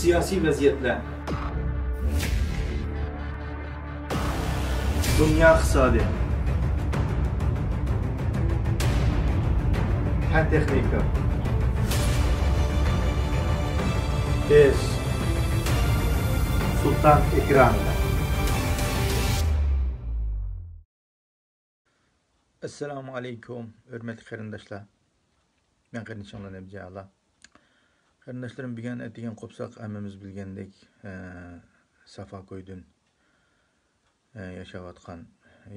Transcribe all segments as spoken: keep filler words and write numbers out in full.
سىياسىي ۋەزىيەتلەر. دۇنيا ئىقتىسادى. پەن تېخنىكا. بىز سۇلتان ئېكرانىدا. ئەسسالامۇ ئەلەيكۇم، ھۆرمەتلىك قېرىنداشلار. مەن قېرىندىشىڭلار نەبىجان ئالا. قېرىنداشلىرىم، بۈگۈن ئەتىگەن قوپساق، ھەممىمىز بىلگەندەك، ئە، سافا كويدىن، ئە، ياشاۋاتقان،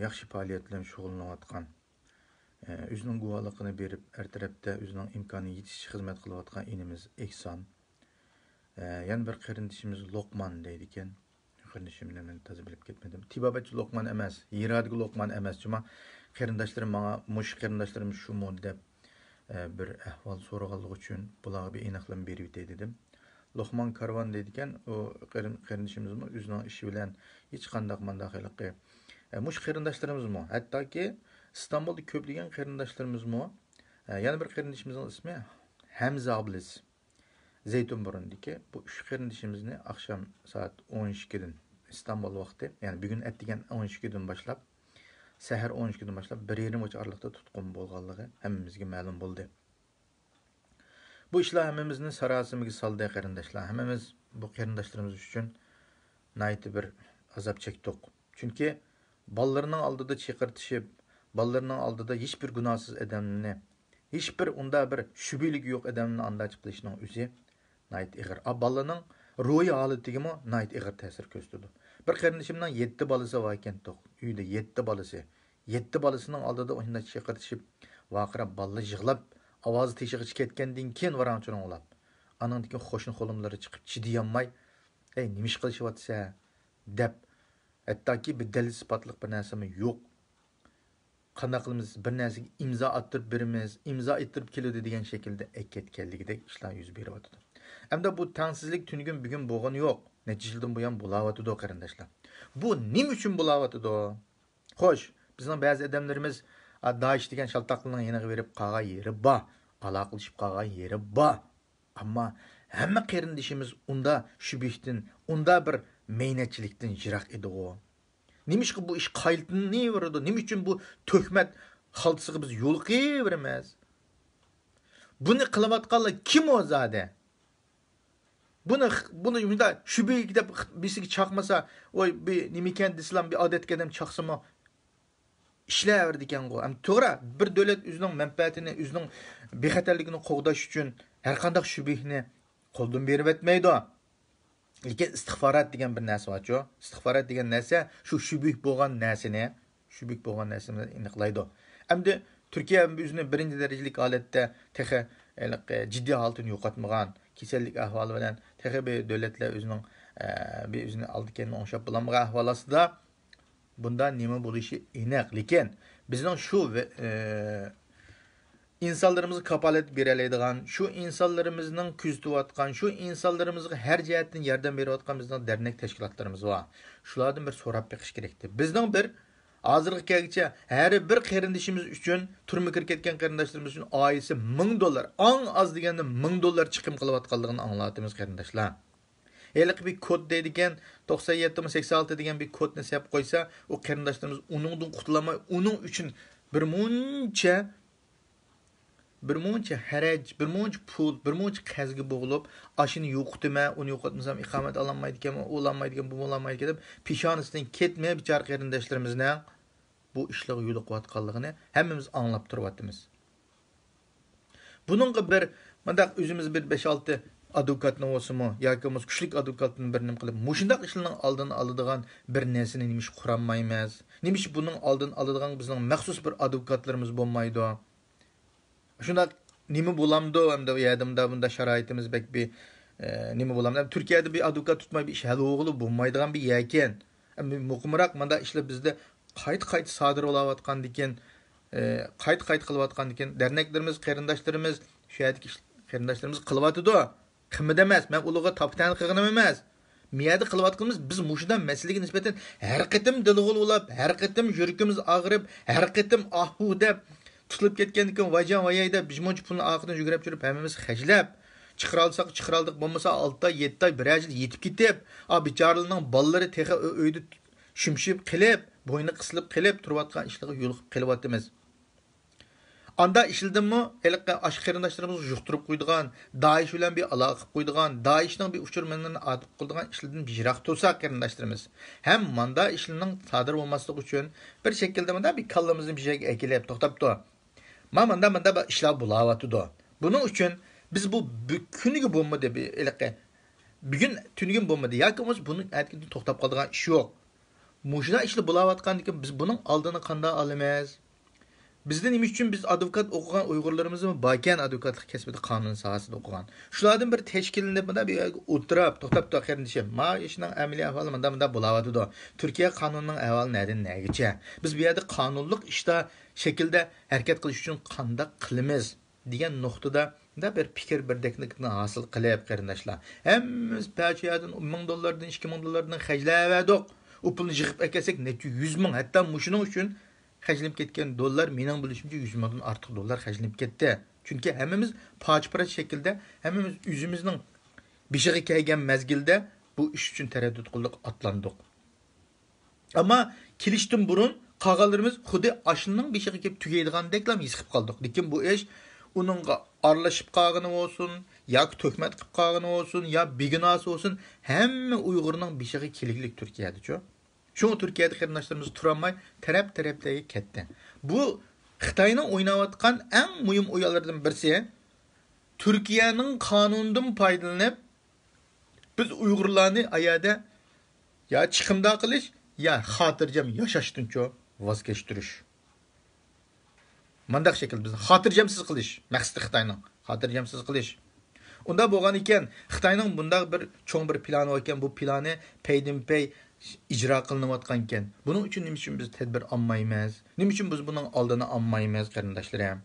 ياخشى پائالىيەت بىلەن شۇغۇللىنىۋاتقان، ئە، ئۆزىنىڭ گۇۋاھلىقىنى بېرىپ، ھەر تەرەپتە ئۆزىنىڭ ئىمكانى يېتىشىچە خىزمەت قىلىۋاتقان ئىنىمىز ئېھسان. ئە، يەنە بىر قېرىندىشىمىز لوقمان دەيدىكەن. قېرىندىشىمنى مەن تازا بىلىپ كەتمىدىم. تېبابەتچى لوقمان ئەمەس، ھىرادىكى لوقمان ئەمەس. شۇڭا قېرىنداشلىرىم ماڭا مۇشۇ قېرىنداشلىرىم شۇمۇ دەپ، ئە، بىر ئەھۋال سورىغانلىقى ئۈچۈن بۇلارغا بىر ئېنىقلىما بېرىۋېتەي دېدىم. لوقمان كارۋان دەيدىكەن، ئۇ قېرىن-، قېرىندىشىمىزمۇ ئۆزىنىڭ ئىشى بىلەن ھېچقانداق مانداق ھېلىقى، ئە، مۇشۇ قېرىنداشلىرىمىزمۇ، ھەتتاكى ئىستانبۇلدا كۆپلىگەن قېرىنداشلىرىمىزمۇ، ئە، يەنە بىر قېرىندىشىمىزنىڭ ئىسمى ھەمزە ئابلىز. زەيتۇنبۇرۇندىكى بۇ ئۈچ قېرىندىشىمىزنى ئاخشام سائەت ئون ئىككىدىن ئىستانبۇل ۋاقتى، يەنى بۈگۈن ئەتىگەن ئون ئىككىدىن باشلاپ، سەھەر ئون ئىككىدىن باشلاپ بىر يېرىم كېچە ئارىلىقتا تۇتقۇن بولغانلىقى ھەممىمىزگە مەلۇم بولدى. بۇ ئىشلار ھەممىمىزنى ساراسىمىگە سالدى، قېرىنداشلار. ھەممىمىز بۇ قېرىنداشلىرىمىز ئۈچۈن ناھايىتى بىر ئازاب چەكتۇق. چۈنكى بالىلىرىنىڭ ئالدىدا چىقىرتىشىپ، بالىلىرىنىڭ ئالدىدا ھېچبىر گۇناھسىز ئادەمنى، ھېچبىر ئۇنداق بىر شۈبھىلىكى يوق ئادەمنى ئانداق قىلىشنىڭ ئۆزى ناھايىتى ئېغىر. ئا، بالىنىڭ روھىي ھالىتىگىمۇ ناھايىتى ئېغىر تەسىر كۆرسىتىدۇ. بىر قېرىندىشىمنىڭ يەتتە بالىسى باركەنتۇق، ئۆيدە يەتتە بالىسى. يەتتە بالىسىنىڭ ئالدىدا ئۇنداق چىقىرتىشىپ، ۋارقىراپ، بالىلار يىغلاپ، ئاۋازى تېشىغىچە كەتكەندىن كېيىن ۋاراڭ-چۇرۇڭلاپ، ئانىڭدىن كېيىن قوشنا خۇلۇملىرى چىقىپ چىدىيالماي، «ئەي، نېمە ئىش قىلىشىۋاتىسەن؟» دەپ، ھەتتاكى بىر دەلىل-ئىسپاتلىق بىر نەرسىمۇ يوق. قانداق قىلىمىز؟ بىر نەرسىگە ئىمزا ئاتتۇرۇپ بېرىمىز، ئىمزا ئېتتۇرۇپ كېلىدۇ دېگەن شەكىلدە ئەكەتكەنلىكىدەك ئىشلار يۈز بېرىۋاتىدۇ. ئەمدى بۇ تەڭسىزلىك تۈنۈگۈن بۈگۈن بولغىنى يوق. نەچچە يىلدىن بۇيان بولاۋاتىدۇ، قېرىنداشلار. بۇ نېمە ئۈچۈن بولاۋاتىدۇ؟ خوش، بىزنىڭ بەزى ئادەملىرىمىز، ئا، دائىش دېگەن شالتاقلارنىڭ يېنىغا بېرىپ قالغان يېرى بار، ئالاقىلىشىپ قالغان يېرى بار. ئەمما ھەممە قېرىندىشىمىز ئۇندا شۈبھىدىن، ئۇندا بىر مەينەتچىلىكتىن يىراق ئىدىغۇ. نېمىشقا بۇ ئىش قايتىلىنىۋېرىدۇ؟ نېمە ئۈچۈن بۇ تۆھمەت خالتىسىغا بىز يولۇقىۋېرىمىز؟ بۇنى قىلىۋاتقانلار كىم ئۇ زادى؟ بۇنى، بۇنى مۇنداق شۈبھىگە دەپ بىرسىگە چاقمىسا، ۋاي، بۇ نېمىكەن دېسىلا، بىر ئادەتتىكى ئادەم چاقسىمۇ ئىشلەۋېرىدىكەنغۇ. ئەمدى توغرا، بىر دۆلەت ئۆزىنىڭ مەنپەئەتىنى، ئۆزىنىڭ بىخەتەرلىكىنى قوغداش ئۈچۈن ھەرقانداق شۈبھىنى قولدىن بېرىۋەتمەيدۇ. لېكىن ئىستىخبارات دېگەن بىر نەرسە بارچۇ. ئىستىخبارات دېگەن نەرسە شۇ شۈبھە بولغان نەرسىنى، شۈبھە بولغان نەرسىنى ئېنىقلايدۇ. ئەمدى تۈركىيە ئۆزىنى بىرىنچى دەرىجىلىك ھالەتتە تېخى ھېلىقى جىددىي ھالىتىنى يوقاتمىغان، كېسەللىك ئەھۋالى بىلەن تېخى بىر دۆلەتلەر ئۆزىنىڭ، ئە، بىر ئۆزىنى ئالدى كەينىنى ئوڭشاپ بولالمىغان ئەھۋال ئاستىدا، بۇندا نېمە بولۇشى ئېنىق. لېكىن بىزنىڭ شۇ ۋە-، ئە، ئىنسانلىرىمىزغا كاپالەت بېرەلەيدىغان، شۇ ئىنسانلىرىمىزنىڭ كۆزىتىۋاتقان، شۇ ئىنسانلىرىمىزغا ھەر جەھەتتىن ياردەم بېرىۋاتقان بىزنىڭ دەرنەك تەشكىلاتلىرىمىز بار. شۇلاردىن بىر سوراپ بېقىش كېرەكتى. بىزنىڭ بىر ھازىرغا كەلگۈچە ھەر بىر قېرىندىشىمىز ئۈچۈن، تۈرمىگە كىرىپ كەتكەن قېرىنداشلىرىمىز ئۈچۈن ئائىلىسى مىڭ دوللار، ئەڭ ئاز دېگەندە مىڭ دوللار چىقىم قىلىۋاتقانلىقىنى ئاڭلاۋاتىمىز، قېرىنداشلار. ھېلىقى بىر كود دەيدىكەن، توقسان يەتتىمۇ سەكسەن ئالتە دېگەن بىر كودنى سەپ قويسا، ئۇ قېرىنداشلىرىمىز ئۇنىڭدىن قۇتۇلالماي، ئۇنىڭ ئۈچۈن بىر مۇنچە، بىر مۇنچە ھەرەج، بىر مۇنچە پۇل، بىر مۇنچە قەرزگە بوغۇلۇپ، ئاشۇنى يوقىتىمەن، ئۇنى يوقاتمىسام ئىقامەت ئالالمايدىكەنمەن، ئۇ ئالالمايدىكەن، بۇ بولالمايدىكەن دەپ، پېشانىسىدىن كەتمەي بىچارە قېرىنداشلىرىمىزنىڭ بۇ ئىشلارغا يولۇقۇۋاتقانلىقىنى ھەممىمىز ئاڭلاپ تۇرۇۋاتىمىز. بۇنىڭغا بىر مۇنداق ئۆزىمىز بىر بەش-ئالتە ئادۋوكاتنى بولسىمۇ ياكى بولمىسا كۈچلۈك ئادۋوكاتتىن بىر نېمە قىلىپ، مۇشۇنداق ئىشلارنىڭ ئالدىنى ئالىدىغان بىر نەرسىنى نېمىشقا قۇرالمايمىز؟ نېمىشقا بۇنىڭ ئالدىنى ئالىدىغان بىزنىڭ مەخسۇس بىر ئادۋوكاتلىرىمىز بولمايدۇ؟ شۇنداق نېمە بولامدۇ؟ ئەمدى ئۇ يەردە مۇنداق، بۇنداق شارائىتىمىز بەك بىر، ئە، نېمە بولامدۇ؟ ئەمدى تۈركىيەدە بىر ئادۋوكات تۇتماي بىر ئىش ھەل بولغىلى بولمايدىغان بىر يەركەن. ئەمدى مۇقىمراق مۇنداق ئىشلار بىزدە قايتا-قايتا سادىر بولاۋاتقاندىكىن، ئى، قايتا-قايتا قىلىۋاتقاندىكىن، دەرنەكلىرىمىز، قېرىنداشلىرىمىز، شۇ يەردىكى ئىش-، قېرىنداشلىرىمىز قىلىۋاتىدۇ. قىلمىدى ئەمەس، مەن ئۇلارغا تاپا-تەنە قىلغىنىم ئەمەس. مۇ يەردە قىلىۋاتقىنىمىز، بىز مۇشۇنداق مەسىلىگە نىسبەتەن ھەر قېتىم دىلغا ئۇلاپ، ھەر قېتىم يۈرىكىمىز ئاغرىپ، ھەر قېتىم ئاھۇ دەپ، تۇتۇلۇپ كەتكەندىن كېيىن ۋايجان ۋاياي دەپ، بىر مۇنچە پۇلنى ئارقىدىن يۈگۈرۈپ يۈرۈپ، ھەممىمىز خەجلەپ، چىقىرالساق چىقىرالدۇق، بولمىسا ئالتە ئاي، يەتتە ئاي، بىرەر يىل يېتىپ كېتىپ، ئا، بىچارىلارنىڭ بالىلىرى تېخى ئۆ-، ئۆيدە شۈمشىيىپ قېلىپ، بوينى قىسىلىپ قېلىپ تۇرۇۋاتقان ئىشلارغا يولۇقۇپ قېلىۋاتىمىز. ئاندا ئىشلىدىممۇ ھېلىقى ئاشۇ قېرىنداشلىرىمىزغا يۇقتۇرۇپ قويىدىغان، دائىش بىلەن بىر ئالاقە قىلىپ قويىدىغان، دائىشنىڭ بىر ئۇچۇر مەنزىلىنى ئاتىپ قىلىدىغان ئىشلاردىن يىراق تۇرساق قېرىنداشلىرىمىز، ھەم ماندا ئىشلارنىڭ سادىر بولماسلىقى ئۈچۈن بىر شەكىلدە مۇنداق بىر كاللىمىزنى بىر يەرگە ئەكېلىپ توختاپ تۇر. ما ماندا ماندا بىر ئىشلار بولاۋاتىدۇ. بۇنىڭ ئۈچۈن بىز بۇ بۈ-، كۈنىگە بولمىدى، بىر ھېلىقى بۈگۈن تۈنۈگۈن بولمىدى ياكى بولمىسا بۇنىڭ ئەتىگىنى توختاپ قالىدىغان ئىش يوق. مۇشۇنداق ئىشلار بولاۋاتقاندىكىن بىز بۇنىڭ ئالدىنى قانداق ئالىمىز؟ بىزدە نېمە ئۈچۈن بىز ئادۋوكات ئوقۇغان ئۇيغۇرلىرىمىزمۇ باركەن، ئادۋوكاتلىق كەسپىدە قانۇن ساھەسىدە ئوقۇغان. شۇلاردىن بىر تەشكىللىنىپ مۇنداق بىر يەرگە ئولتۇرۇپ، توختاپ تۇر قېرىندىشىم، ما ئىشنىڭ ئەمەلىي ئەھۋالى مۇنداق مۇنداق بولاۋاتىدۇ. تۈركىيە قانۇنىنىڭ ئەھۋالى نەدىن نەگىچە؟ بىز بۇ يەردە قانۇنلۇق ئىشتا شەكىلدە ھەرىكەت قىلىش ئۈچۈن قانداق قىلىمىز؟ دېگەن نۇقتىدا مۇنداق بىر پىكىر، بىر دەكلىكنى ھاسىل قىلىپ، قېرىنداشلار، ھەممىمىز پەچە يەردىن مىڭ دوللاردىن، ئىككى مىڭ دوللاردىن خەجلەۋەردۇق. ئۇ پۇلنى يىغىپ ئەكەلسەك، نەچچە يۈز مىڭ، ھەتتا مۇشۇنىڭ ئۈچۈن خەجلىنىپ كەتكەن دوللار، مېنىڭ بىلىشىمچە، يۈز مىڭدىن ئارتۇق دوللار خەجلىنىپ كەتتى. چۈنكى ھەممىمىز پارچە-پارچە شەكىلدە، ھەممىمىز ئۆزىمىزنىڭ بېشىغا كەلگەن مەزگىلدە بۇ ئىش ئۈچۈن تەرەددۇت قىلدۇق، ئاتلاندۇق. ئەمما كېلىشتىن بۇرۇن قالغانلىرىمىز خۇددى ئاشنىنىڭ بېشىغا كېلىپ تۈگەيدىغاندەكلا ھېس قىلىپ قالدۇق. لېكىن بۇ ئىش ئۇنىڭغا ئارىلىشىپ قالغىنى بولسۇن ياكى تۆھمەت قىلىپ قالغىنى بولسۇن يا بىگۇناھسى بولسۇن، ھەممە ئۇيغۇرنىڭ بېشىغا كېلىگلىك تۈركىيەدىچۇ. شۇڭا تۈركىيەدە قېرىنداشلىرىمىز تۇرالماي تەرەپ-تەرەپلەرگە كەتتى. بۇ خىتاينىڭ ئويناۋاتقان ئەڭ مۇھىم ئويۇنلىرىدىن بىرسى، تۈركىيەنىڭ قانۇنىدىن پايدىلىنىپ، بىز ئۇيغۇرلارنى ئايەردە يا چىقىمدا قىلىش، يا خاتىرجەم ياشاشتىنچۇ ۋاز كەچتۈرۈش. مانداق شەكىلدە بىزنى خاتىرجەمسىز قىلىش مەقسىتى خىتاينىڭ. خاتىرجەمسىز قىلىش. ئۇنداق بولغان ئىكەن، خىتاينىڭ بۇنداق بىر چوڭ بىر پىلانى بار ئىكەن، بۇ پىلانى پەيدىنپەي ئىجرا قىلىنىۋاتقان ئىكەن. بۇنىڭ ئۈچۈن نېمە ئۈچۈن بىز تەدبىر ئالمايمىز؟ نېمە ئۈچۈن بىز بۇنىڭ ئالدىنى ئالمايمىز، قېرىنداشلىرىم؟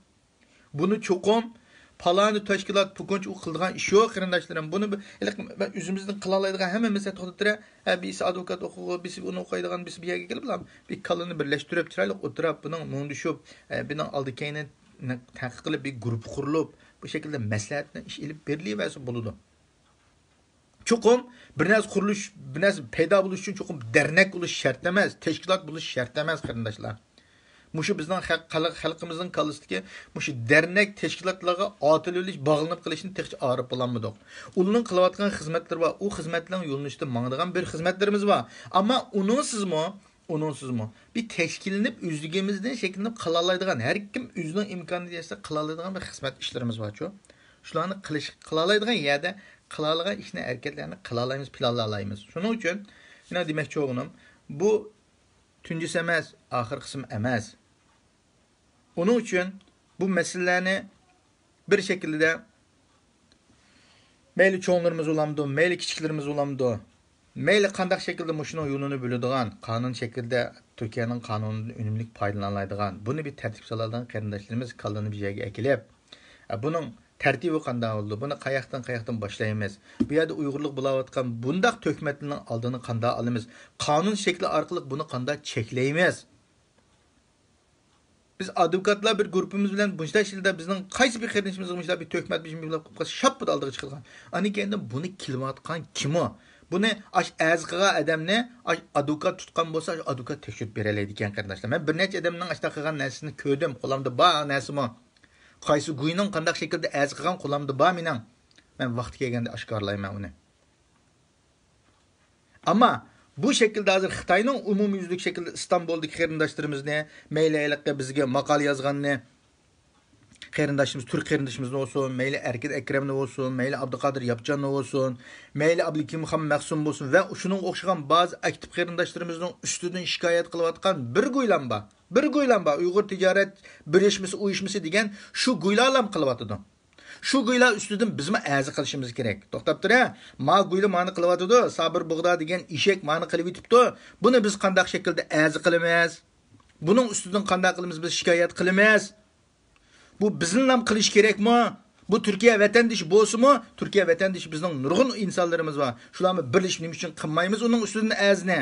بۇنى چوقۇم پالانى تەشكىلات پۇكۇنچە ئۇ قىلىدىغان ئىش يوق، قېرىنداشلىرىم. بۇنى بىر، ھېلىقى مەن ئۆزىمىزدىن قىلالايدىغان ھەممە مەسىلە توختىتىرە. ھە، بىرسى ئادۋوكات ئوقۇغۇ، بىرسى ئۇنى ئوقۇيدىغان، بىرسى بۇ يەرگە كېلىپ، بىر كاللىنى بىرلەشتۈرۈپ، چىرايلىق ئولتۇرۇپ، بۇنىڭ مۇڭدىشىپ، ئە، بۇنىڭ ئالدى كەينى تەتقىق قىلىپ، بىر گۇرۇپپا قۇرۇلۇپ، بۇ شەكىلدە مەسلىھەتنى ئىش ئېلىپ بېرىلىۋەرسە بولىدۇ. چوقۇم بىر نەرسە قۇرۇلۇش، بىر نەرسە پەيدا بولۇش ئۈچۈن چوقۇم دەرنەك بولۇش شەرت ئەمەس، تەشكىلات بولۇش شەرت ئەمەس، قېرىنداشلار. مۇشۇ بىزنىڭ خەق-، خەلق-، خەلقىمىزنىڭ كاللىسىدىكى مۇشۇ دەرنەك تەشكىلاتلارغا ئاتىلىۋېلىش، باغلىنىپ قېلىشنى تېخىچە ئارىپ بولالمىدۇق. ئۇلارنىڭ قىلىۋاتقان خىزمەتلىرى بار، ئۇ خىزمەتلەرنىڭ يۆنىلىشىدە ماڭىدىغان بىر خىزمەتلىرىمىز بار. ئەمما ئۇنىڭسىزمۇ، ئۇنىڭسىزمۇ بىر تەشكىللىنىپ، ئۆزلۈكىمىزدىن شەكىللىنىپ قىلالايدىغان، ھەر كىم ئۆزىنىڭ ئىمكانىيىتى يەتسە قىلالايدىغان بىر خىزمەت ئىشلىرىمىز بارچۇ. شۇلارنى قىلىش، قىلالايدىغان يەردە قىلالىغان ئىشنى، ھەرىكەتلەرنى قىلالايمىز، پىلانلالايمىز. شۇنىڭ ئۈچۈن، يەنە دېمەكچى بولغىنىم، بۇ تۇنجىسى ئەمەس، ئاخىرقىسىمۇ ئەمەس. ئۇنىڭ ئۈچۈن بۇ مەسىلىلەرنى بىر شەكىلدە مەيلى چوڭلىرىمىز بولامدۇ، مەيلى كىچىكلىرىمىز بولامدۇ، مەيلى قانداق شەكىلدە مۇشۇنىڭ يولىنى بىلىدىغان، قانۇن شەكلىدە تۈركىيەنىڭ قانۇنىدىن ئۈنۈملۈك پايدىلىنالايدىغان، بۇنى بىر تەرتىپكە سالالايدىغان قېرىنداشلىرىمىز كاللىنى بىر يەرگە ئەكېلىپ، ئە، بۇنىڭ تەرتىپى قانداق بولىدۇ، بۇنى قاياقتىن، قاياقتىن باشلايمىز؟ بۇ يەردە ئۇيغۇرلۇق بولاۋاتقان بۇنداق تۆھمەتلەرنىڭ ئالدىنى قانداق ئالىمىز؟ قانۇن شەكلى ئارقىلىق بۇنى قانداق چەكلەيمىز؟ بىز ئادۋوكاتلار بىر گۇرۇپپىمىز بىلەن مۇشۇنداق يىلدا بىزنىڭ قايسى بىر قېرىندىشىمىزغا مۇشۇنداق بىر تۆھمەت، بىر شاپپىدە ئالدىغا چىقىدىغان. ئاندىن كېيىن بۇنى كېلىۋاتقان كىمۇ؟ بۇنى ئاش ئەرز قىلغان ئادەمنى ئاش ئادۋوكات تۇتقان بولسا، ئاش ئادۋوكات تەكشۈرۈپ بېرەلەيدىكەن، قېرىنداشلار. مەن بىر نەچچە ئادەمنىڭ ئاشۇنداق قىلغان نەرسىسىنى كۆردۈم، قولۇمدا بار نەرسىمۇ. قايسى گۇينىڭ قانداق شەكىلدە ئەرز قىلغان قولۇمدا بار مېنىڭ. مەن ۋاقتى كەلگەندە ئاشكارىلايمەن ئۇنى. ئەمما بۇ شەكىلدە ھازىر خىتاينىڭ ئومۇميۈزلۈك شەكىلدە ئىستانبۇلدىكى قېرىنداشلىرىمىزنى، مەيلى ھېلىقى بىزگە ماقالە يازغاننى، قېرىنداشىمىز، تۈرك قېرىندىشىمىزنى بولسۇن، مەيلى ئەركىن ئەكرەمنى بولسۇن، مەيلى ئابدۇقادىر ياپچاننى بولسۇن، مەيلى ئابلىكىم خان مەخسۇم بولسۇن ۋە شۇنىڭغا ئوخشىغان بەزى ئاكتىپ قېرىنداشلىرىمىزنىڭ ئۈستىدىن شىكايەت قىلىۋاتقان بىر گۇيلام بار. بىر گۇيلام بار. ئۇيغۇر تىجارەت بىرلەشمىسى ئۇيۇشمىسى دېگەن شۇ گۇيلالام قىلىۋاتىدۇ. شۇ گۇيلا ئۈستىدىن بىزمۇ ئەرز قىلىشىمىز كېرەك. توختاپ تۇر ھە. ما گۇيلا مانى قىلىۋاتىدۇ، سابىر بۇغدا دېگەن ئېشەك مانى قىلىۋېتىپتۇ. بۇنى بىز قانداق شەكىلدە ئەرز قىلىمىز؟ بۇنىڭ ئۈستىدىن قانداق قىلىمىز؟ بىز شىكايەت قىلىمىز. بۇ بىزنىڭلام قىلىش كېرەكمۇ؟ بۇ تۈركىيە ۋەتەندىشى بولسىمۇ، تۈركىيە ۋەتەندىشى بىزنىڭ نۇرغۇن ئىنسانلىرىمىز بار. شۇلارمۇ بىرلىشىپ نېمە ئۈچۈن قىلمايمىز ئۇنىڭ ئۈستىدىن ئەرزنى؟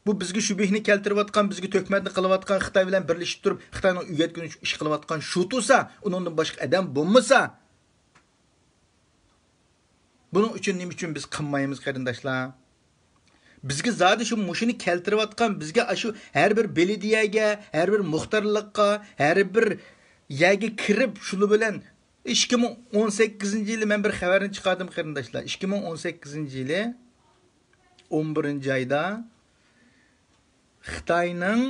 بۇ بىزگە شۈبھىنى كەلتۈرۈۋاتقان، بىزگە تۆھمەتنى قىلىۋاتقان، خىتاي بىلەن بىرلىشىپ تۇرۇپ، خىتاينىڭ ئۆگەتكىنى ئۈچۈن ئىش قىلىۋاتقان شۇ تۇرسا، ئۇنىڭدىن باشقا ئادەم بولمىسا، بۇنىڭ ئۈچۈن نېمە ئۈچۈن بىز قىلمايمىز، قېرىنداشلار؟ بىزگە زادى شۇ مۇشۇنى كەلتۈرۈۋاتقان، بىزگە ئاشۇ ھەر بىر بېلىدىيەگە، ھەر بىر مۇختارلىققا، ھەر بىر يەرگە كىرىپ، شۇلار بىلەن، ئىككى مىڭ ئون سەككىزىنچى يىلى مەن بىر خەۋەرنى چىقاردىم، قېرىنداشلار. ئىككى مىڭ ئون سەككىزىنچى يىلى ئون بىرىنچى ئايدا خىتاينىڭ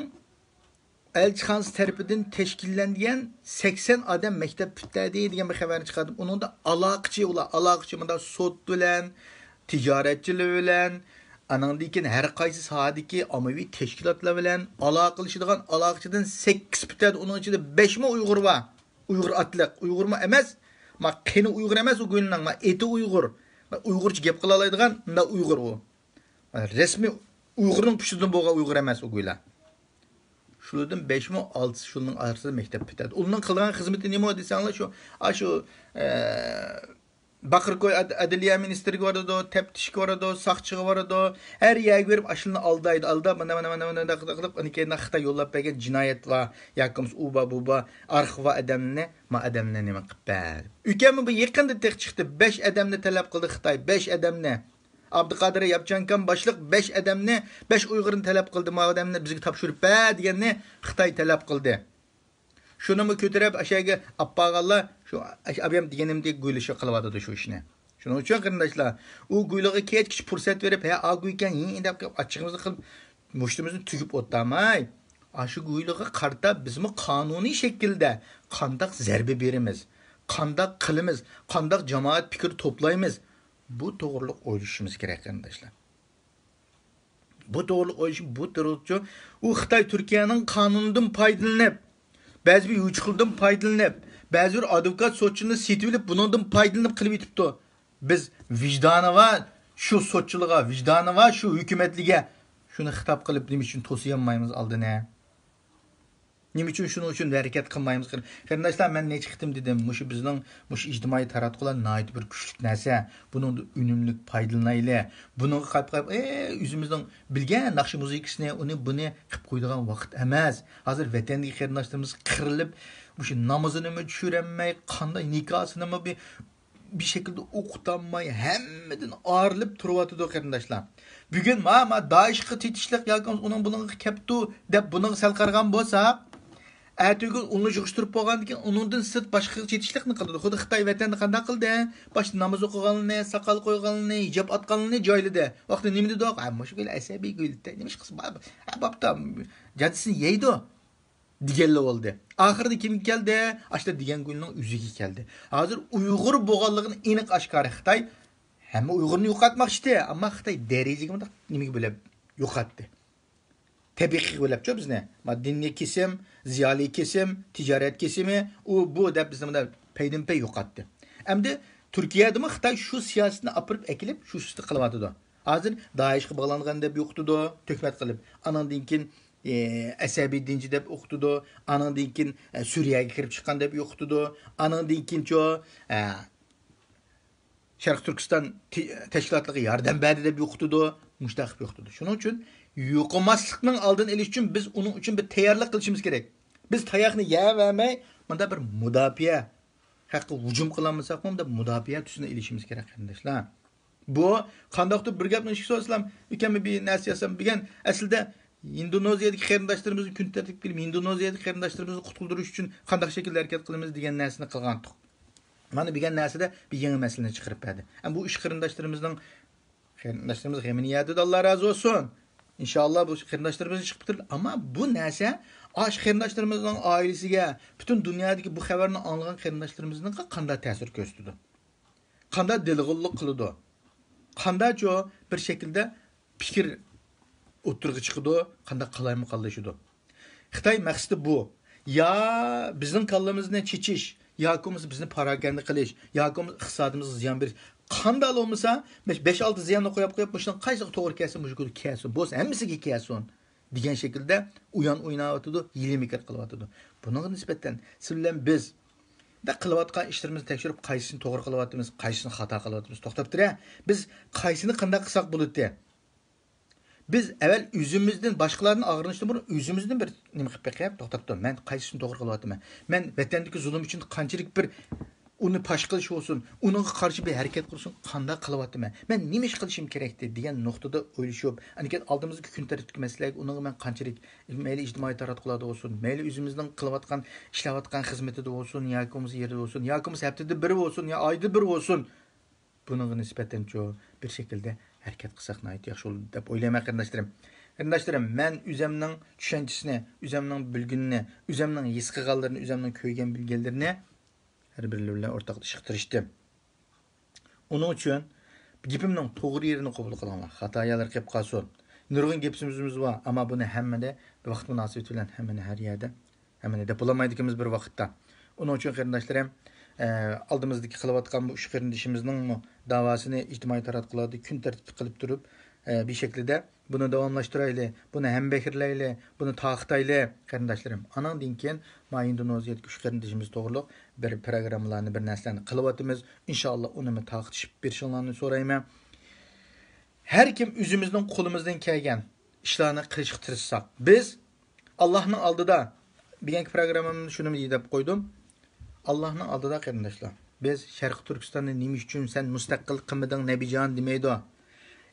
ئەلچىخانىسى تەرىپىدىن تەشكىللەنگەن سەكسەن ئادەم مەكتەپ پۈتتۈردى دېگەن بىر خەۋەرنى چىقاردىم. ئۇنىڭدا ئالاقىچى، ئۇلار ئالاقىچى، مۇنداق سوت بىلەن، تىجارەتچىلەر بىلەن، ئانىڭدىن كېيىن ھەر قايسى ساھەدىكى ئاممىۋى تەشكىلاتلار بىلەن ئالاقىلىشىدىغان ئالاقىچىدىن سەككىز پۈتتۈردى. ئۇنىڭ ئىچىدە بەشمۇ ئۇيغۇر بار. ئۇيغۇر ئاتلىق، ئۇيغۇرمۇ ئەمەس، ما قېنى ئۇيغۇر ئەمەس ئۇ گۇيلىنىڭ، ما ئېتى ئۇيغۇر، ما ئۇيغۇرچە گەپ قىلالايدىغان مۇنداق ئۇيغۇر ئۇ. رەسمىي ئۇيغۇرنىڭ پۇشتىدىن بولغان ئۇيغۇر ئەمەس ئۇ گۇيلا. شۇلاردىن بەشمۇ ئالتىسى شۇنىڭ ئارىسىدا مەكتەپ پۈتتۈردى. ئۇنىڭ قىلغان خىزمىتى نېمە دېسەڭلار، شۇ، ئاشۇ، ئە، باقىركوي ئەد-، ئەدلىيە مىنىستىرىگە بارىدۇ، تەپتىشكە بارىدۇ، ساقچىغا بارىدۇ. ھەر يەرگە بېرىپ ئاشۇلارنى ئالدايدۇ، ئالداپ، مانا، مانا، مانا، مانا، مانا قىلىپ، ئۇنى كېيىن خىتاي يوللاپ بەرگەن جىنايەت بار، ياكى بولمىسا ئۇ بار، بۇ بار، ئارخىپى بار ئادەمنى، ما ئادەمنى نېمە قىلىپ بەر. ئۆكەممۇ بۇ يېقىندا تېخى چىقتى، بەش ئادەمنى تەلەپ قىلدى خىتاي، بەش ئادەمنى. ئابدۇقادىر ياپچانكام باشلىق بەش ئادەمنى، بەش ئۇيغۇرنى تەلەپ قىلدى، ما ئادەمنى بىزگە تاپشۇرۇپ بەر دېگەننى خىتاي تەلەپ قىلدى. شۇنىمۇ كۆتۈرۈپ ئاشۇ يەرگە ئاپارغانلار شۇ ئابىيام دېگىنىمدەك گۇيلىشىپ قىلىۋاتىدۇ شۇ ئىشنى. شۇنىڭ ئۈچۈن قېرىنداشلار، ئۇ گۇيلىغا كەچكىچە پۇرسەت بېرىپ، ھە، ئا گۇيكەن، ھى، دەپ ئاچچىقىمىزنى قىلىپ، مۇشتىمىزنى تۈگۈپ ئولتۇرماي، ئاشۇ گۇيلىغا قارىتا بىزمۇ قانۇنىي شەكىلدە قانداق زەربە بېرىمىز، قانداق قىلىمىز، قانداق جامائەت پىكرى توپلايمىز، بۇ توغرىلىق ئويلىشىشىمىز كېرەك، قېرىنداشلار. بۇ توغرىلىق ئويلىشىپ، بۇ توغرىلىقچۇ، ئۇ خىتاي تۈركىيەنىڭ قانۇنىدىن پايدىلىنىپ، بەزى بىر يوچۇقلىرىدىن پايدىلىنىپ، بەزى بىر ئادۋوكات سوتچىنى سېتىۋېلىپ، بۇنىڭدىن پايدىلىنىپ قىلىپ يېتىپتۇ. بىز ۋىجدانى بار شۇ سوتچىلىغا، ۋىجدانى بار شۇ ھۆكۈمەتلىگە شۇنى خىتاب قىلىپ، نېمە ئۈچۈن توسۇيالمايمىز ئالدىنى؟ نېمە ئۈچۈن شۇنىڭ ئۈچۈن ھەرىكەت قىلمايمىز؟ قېرىنداشلار، مەن نەچچە قېتىم دېدىم، مۇشۇ بىزنىڭ مۇشۇ ئىجتىمائىي تاراتقۇلار ناھايىتى بىر كۈچلۈك نەرسە. بۇنىڭدىن ئۈنۈملۈك پايدىلىنايلى. بۇنىڭغا قاراپ، قاراپ، ئە، ئۆزىمىزنىڭ بىلگەن ناخشا مۇزىكىسىنى، ئۇنى، بۇنى قىلىپ قويىدىغان ۋاقىت ئەمەس. ھازىر ۋەتەندىكى قېرىنداشلىرىمىز قىرىلىپ، مۇشۇ نامىزىنىمۇ چۈشۈرەلمەي، قانداق نىكاسىنىمۇ بىر بىر شەكىلدە ئوقۇتالماي، ھەممىدىن ئايرىلىپ تۇرۇۋاتىدۇ، قېرىنداشلار. بۈگۈن ما، ما دائىشقا چېتىشلىق ياكى ئۇنىڭ بۇنىڭغا كەپتۇ دەپ بۇنىڭغا سەل قارىغان بولساق، ئەتىگۈن ئۇنى يىغىشتۇرۇپ بولغاندىن كېيىن، ئۇنىڭدىن سىرت باشقىغا چېتىشلىقنى قىلىدۇ. خۇددى خىتاي ۋەتەندە قانداق قىلدى؟ باشتا ناماز ئوقۇغانلىرىنى، ساقال قويغانلىرىنى، ھىجاب ئاتقانلىرىنى جايلىدى. ۋاقتى نېمە دېدۇق؟ ھە، مۇشۇ گۈل ئەسەبىي گۈل، نېمە ئىش قىلسا بار، ھە، بوپتۇ، جاجىسىنى يەيدۇ. دېگەنلا بولدى. ئاخىرىدا كىمگە كەلدى؟ ئاشتا دېگەن گۈلنىڭ ئۆزىگە كەلدى. ھازىر ئۇيغۇر بولغانلىقىنى ئېنىق ئاشكارا خىتاي ھەممە ئۇيغۇرنى يوقاتماقچىدى، ئەمما خىتاي دەرىجىگە مۇنداق نېمىگە بۆلەپ يوقاتتى. تەبىقىگە بۆلەپچۇ بىزنى. ما دىنىي كېسىم، زىيالىي كېسىم، تىجارەت كېسىمى، ئۇ بۇ دەپ بىزنى مۇنداق پەيدىنپەي يوقاتتى. ئەمدى تۈركىيەدىمۇ خىتاي شۇ سىياسىتىنى ئاپىرىپ ئەكېلىپ شۇ ئۈستىدە قىلىۋاتىدۇ. ھازىر دائىشقا باغلانغان دەپ يوقىتىدۇ، تۆھمەت قىلىپ. ئانىڭدىن كېيىن ئەسەبىي دىنچى دەپ ئوقۇتىدۇ. ئانىڭدىن كېيىن، ئە، سۈرىيەگە كىرىپ چىققان دەپ يوقىتىدۇ. ئانىڭدىن كېيىنچۇ، ئە، شەرقىي تۈركىستان تى-، تەشكىلاتلىرىغا ياردەم بەردى دەپ يوقىتىدۇ. مۇشۇنداق قىلىپ يوقىتىدۇ. شۇنىڭ ئۈچۈن يوقىماسلىقنىڭ ئالدىنى ئېلىش ئۈچۈن بىز ئۇنىڭ ئۈچۈن بىر تەييارلىق قىلىشىمىز كېرەك. بىز تاياقنى يەۋەرمەي، مۇنداق بىر مۇداپىئە ھەققە ھۇجۇم قىلالمىساقمۇ، مۇنداق مۇداپىئە تۈسىنى ئېلىشىمىز كېرەك، قېرىنداشلار. بۇ قانداقتۇر بىر گەپنى ئىشقا سولىسام، ئۆكەممۇ بىر نەرسە يازسام، بۈگۈن ئەسلىدە ھىندونېزىيەدىكى قېرىنداشلىرىمىزنى كۈن تەرتىپكە كېلىپ، ھىندونېزىيەدىكى قېرىنداشلىرىمىزنى قۇتقۇزدۇرۇش ئۈچۈن قانداق شەكىلدە ھەرىكەت قىلىمىز دېگەن نەرسىنى قىلغانتۇق. مانا بۈگۈن نەرسىدە بىر يېڭى مەسىلىنى چىقىرىپ بەردى. ئەمما بۇ ئىش قېرىنداشلىرىمىزنىڭ، قېرىنداشلىرىمىز غېمىنى يەدى، ئاللا رازى بولسۇن. ئىنشاللا بۇ قېرىنداشلىرىمىزنى چىقىپ بېرىدۇ. ئەمما بۇ نەرسە ئاشۇ قېرىنداشلىرىمىزنىڭ ئائىلىسىگە، پۈتۈن دۇنيادىكى بۇ خەۋەرنى ئاڭلىغان قېرىنداشلىرىمىزنىڭ قانداق تەسىر كۆرسىتىدۇ؟ قانداق دېلىغۇللۇق قىلىدۇ؟ قانداقچۇ بىر شەكىلدە پىكىر ئوتتۇرىغا چىقىدۇ، قانداق قالايمىقانلىشىدۇ؟ خىتاي مەقسىتى بۇ. يا بىزنىڭ كاللىمىزنى چېچىش، ياكى بولمىسا بىزنى پاراكەندە قىلىش، ياكى بولمىسا ئىقتىسادىمىزغا زىيان بېرىش. قانداق بولمىسا، بەش، بەش-ئالتە زىياننى قويۇپ قويۇپ، مۇشۇنىڭ قايسىغا توغرا كەلسە، مۇشۇ كەلسۇن. بولسا ھەممىسىگە كەلسۇن دېگەن شەكىلدە ئويۇن ئويناۋاتىدۇ، ھىيلە-مىكىر قىلىۋاتىدۇ. بۇنىڭغا نىسبەتەن سىز بىلەن بىز بۇنداق قىلىۋاتقان ئىشلىرىمىزنى تەكشۈرۈپ، قايسىسىنى توغرا قىلىۋاتىمىز، قايسىسىنى خاتا قىلىۋاتىمىز، توختاپ تۇرە. بىز قايسىنى قانداق قىلساق بولىدۇ؟ بىز ئەۋەل ئۆزىمىزدىن، باشقىلاردىن ئاغرىنىشتىن بۇرۇن ئۆزىمىزدىن بىر نېمە قىلىپ بېقىپ، توختاپ تۇر. مەن قايسىسىنى توغرا قىلىۋاتىمەن؟ مەن ۋەتەندىكى زۇلۇم ئۈچۈن قانچىلىك بىر ئۇنى پاش قىلىش بولسۇن، ئۇنىڭغا قارشى بىر ھەرىكەت قۇرسۇن، قانداق قىلىۋاتىمەن؟ مەن نېمە ئىش قىلىشىم كېرەكتى؟ دېگەن نۇقتىدا ئويلىشىپ، ئاندىن كېيىن ئالدىمىزدىكى كۈن تەرتىپتىكى مەسىلىلەرگە ئۇنىڭغا مەن قانچىلىك، مەيلى ئىجتىمائىي تاراتقۇلاردا بولسۇن، مەيلى ئۆزىمىزنىڭ قىلىۋاتقان، ئىشلەۋاتقان خىزمىتىدە بولسۇن، ياكى بولمىسا يېرىدە بولسۇن، ياكى بولمىسا ھەپتىدە بىر بولسۇن، يا ئايدا بىر بولسۇن، بۇنىڭغا نىسبەتەنچۇ بىر شەكىلدە ھەرىكەت قىلساق ناھايىتى ياخشى بولىدۇ دەپ ئويلايمەن، قېرىنداشلىرىم. قېرىنداشلىرىم، مەن ئۆزەمنىڭ چۈشەنچىسىنى، ئۆزەمنىڭ بىلگىنىنى، ئۆزەمنىڭ ھېس قىلغانلىرىنى، ئۆزەمنىڭ كۆرگەن بىلگەنلىرىنى ھەر بىرلىرى بىلەن ئورتاقلىشىشقا تىرىشتىم. ئۇنىڭ ئۈچۈن گېپىمنىڭ توغرا يېرىنى قوبۇل قىلىڭلار، خاتا يەرلىرى قېلىپ قالسۇن. نۇرغۇن گېپىمىز بار، ئەمما بۇنى ھەممىدە، ۋاقىت مۇناسىۋىتى بىلەن ھەممىنى ھەر يەردە، ھەممىنى دەپ بولالمايدىكەنمىز بىر ۋاقىتتا. ئۇنىڭ ئۈچۈن قېرىنداشلىرىم، ئە، ئالدىمىزدىكى قىلىۋاتقان بۇ ئۈچ قېرىندىشىمىزنىڭمۇ داۋاسىنى ئىجتىمائىي تاراتقۇلاردا كۈن تەرتىپتە قىلىپ تۇرۇپ، ئە، بىر شەكىلدە بۇنى داۋاملاشتۇرايلى، بۇنى ھەمبەھىرلەيلى، بۇنى تارقىتايلى، قېرىنداشلىرىم. ئانىڭدىن كېيىن ما ئىندونېزىيەدىكى ئۈچ قېرىندىشىمىز توغرۇلۇق بىر پىروگراممىلارنى، بىر نەرسىلەرنى قىلىۋاتىمىز. ئىنشائاللا، ئۇنىمۇ تارقىتىشىپ بېرىشىڭلارنى سورايمەن. ھەر كىم ئۆزىمىزنىڭ قولىمىزدىن كەلگەن ئىشلارنى قىلىشقا تىرىشساق، بىز ئاللاھنىڭ ئالدىدا، بۈگۈنكى پىروگراممامدا شۇنى دەپ قويدۇم. ئاللاھنىڭ ئالدىدا، قېرىنداشلار، بىز شەرقىي تۈركىستاننى نېمە ئۈچۈن سەن مۇستەقىل قىلمىدىڭ، نەبىجان دېمەيدۇ.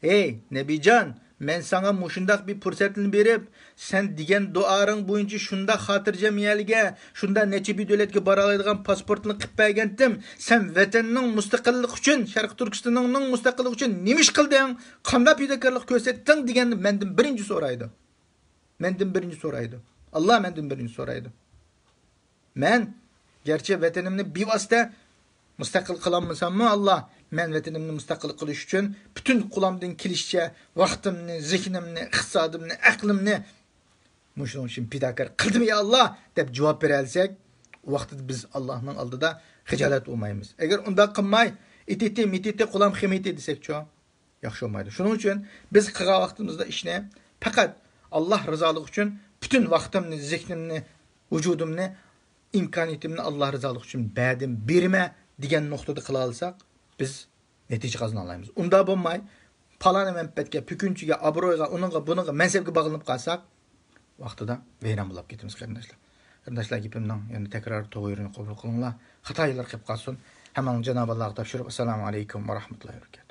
ئەي نەبىجان، مەن ساڭا مۇشۇنداق بىر پۇرسەتنى بېرىپ، سەن دېگەن دۇئاڭ بويىچە شۇنداق خاتىرجەم يەرگە، شۇنداق نەچچە بىر دۆلەتكە بارالايدىغان پاسپورتنى قىلىپ بەرگەنتىم. سەن ۋەتەننىڭ مۇستەقىللىقى ئۈچۈن، شەرقىي تۈركىستاننىڭ مۇستەقىللىقى ئۈچۈن نېمە ئىش قىلدىڭ؟ قانداق پىداكارلىق كۆرسەتتىڭ؟ دېگەننى مەندىن بىرىنچى سورايدۇ. مەندىن بىرىنچى سورايدۇ. ئاللا مەندىن بىرىنچى سورايدۇ. مەن گەرچە ۋەتىنىمنى بىۋاسىتە مۇستەقىل قىلالمىساممۇ، ئاللا، مەن ۋەتىنىمنى مۇستەقىل قىلىش ئۈچۈن پۈتۈن قولۇمدىن كېلىشىچە ۋاقتىمنى، زېھنىمنى، ئىقتىسادىمنى، ئەقلىمنى مۇشۇنىڭ ئۈچۈن پىداكار قىلدىم، يا ئاللا، دەپ جاۋاب بېرەلىسەك، ئۇ ۋاقىتتا بىز ئاللانىڭ ئالدىدا خىجالەت بولمايمىز. ئەگەر ئۇنداق قىلماي، ئىتىتى، مىتىتى، قۇلام خىمىتى دېسەكچۇ؟ ياخشى بولمايدۇ. شۇنىڭ ئۈچۈن بىز قىلغان ۋاقتىمىزدا ئىشنى پەقەت ئاللا رىزالىقى ئۈچۈن پۈتۈن ۋاقتىمنى، زېھنىمنى، ۋۇجۇدۇمنى، ئىمكانىيىتىمنى ئاللا رىزالىقى ئۈچۈن بەردىم، بېرىمەن دېگەن نۇقتىدا قىلالايساق، بىز نەتىجە قازىنالايمىز. ئۇنداق بولماي، پالانى مەنپەئەتكە، پۈكۈنچىگە، ئابرۇيغا، ئۇنىڭغا، بۇنىڭغا، مەنسەپكە باغلىنىپ قالساق، ۋاقتىدا ۋەيران بولۇپ كېتىمىز، قېرىنداشلار. قېرىنداشلار، گېپىمنىڭ يەنە تەكرار توغرا يېرىنى قوبۇل قىلىڭلار. خاتا يەرلەر قېلىپ قالسۇن. ھەممىڭلارنى جانابى ئاللاغا تاپشۇرۇپ، ئەسسالامۇ ئەلەيكۇم ۋە رەھمەتۇللاھى ۋە بەرىكاتۇھ.